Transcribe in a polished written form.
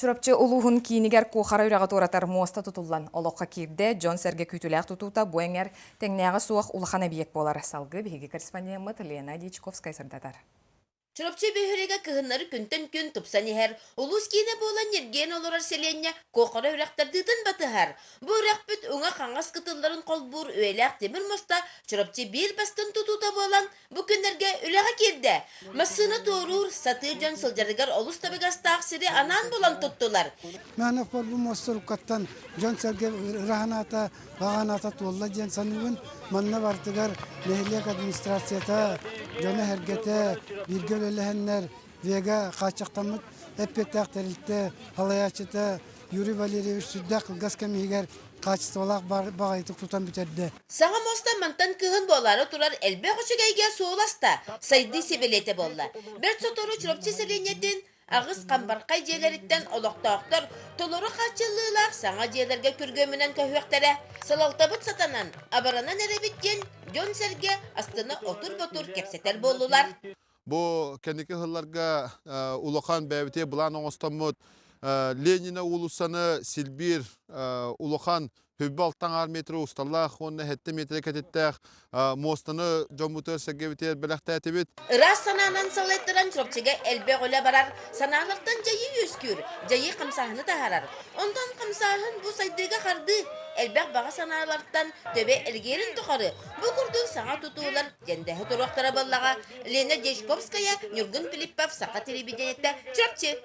Чурапчы улууһун киинигэр Куохара үрэҕи туоратар муоста тутуллан олоххо киирдэ. Дьон-сэргэ күүтүүлээх тутуута бу эҥэр тэҥнээҕэ суох улахан эбийиэк буолар. Салгыы биһиги корреспондеммыт Лена Дьячковская сырдатар. Чурапчы бөһүөлэгэ кыһыннары күнтэн күн тупсан иһэр. Улуус киинэ буолан ньиргийэн олорор сэлиэнньэ Куохара үрэх тардыытын батыһар. Бу үрэхпит уҥа-хаҥас кытылларын холбуур үйэлээх тимир муоста Чурапчы биир бастыҥ тутуута буолан, бу күннэргэ үлэҕэ киирдэ. Массыына туоруур, сатыы дьон сылдьарыгар олус табыгастаах сири анаан булан туттулар. Мээнэ бу муоста уруккаттан дьон-сэргэ ыраһанаата, баҕанаата туолла диэн саныыбын. Манна барытыгар нэһилиэк администрацията, дьоно-сэргэтэ бииргэ үлэлэһэннэр Вега хааччахтаммыт эппиэттээх тэрилтэ салайааччыта Юрий Валерьевич сүрдээх кылгас кэм иһигэр хаачыстыбалаах баҕайытык тутан бүтэрдэ. Саҥа муоста мантан кыһын буолаары турар элбэх үчүгэйгэ суол аста, сайдыы сибилиэтэ буолла. Бэрт сотору Чурапчы сэлиэнньэтин аҕыс хамбархай дьиэлэриттэн олохтоохтор толору хааччыллыылаах саҥа дьиэлэргэ күргүөмүнэн көһүөхтэрэ. Салалтабыт сатанан, абаранан эрэбит диэн дьон-сэргэ астына отур-ботур кэпсэтэр буоллулар. Бу кэнники сылларга улахан бэйэбитигэр былаан оҥостоммут Ленина уулуссаны силбиир улахан хүббэ алтан метр усталаах уонна 7 метр кэтиттээх муостаны дьоммутугар сэргэбитигэр бэлэхтээтибит. Ыраас санаанан салайтаран Чурапчыга элбэх үлэ барар, санаалартан дьайыы үөскүүр, дьайыы хамсааһыны таһаарар. Онтон хамсааһын бу сайдыыга хардыы, элбэх баҕа санаалартан төбө элгиэрин тухары бу курдук саҥа тутуулар дьэндэһэ туруохтара буоллаҕа. Лена Дьячковская, Ньургун Филиппов, Саха телевидениетэ, Чурапчы.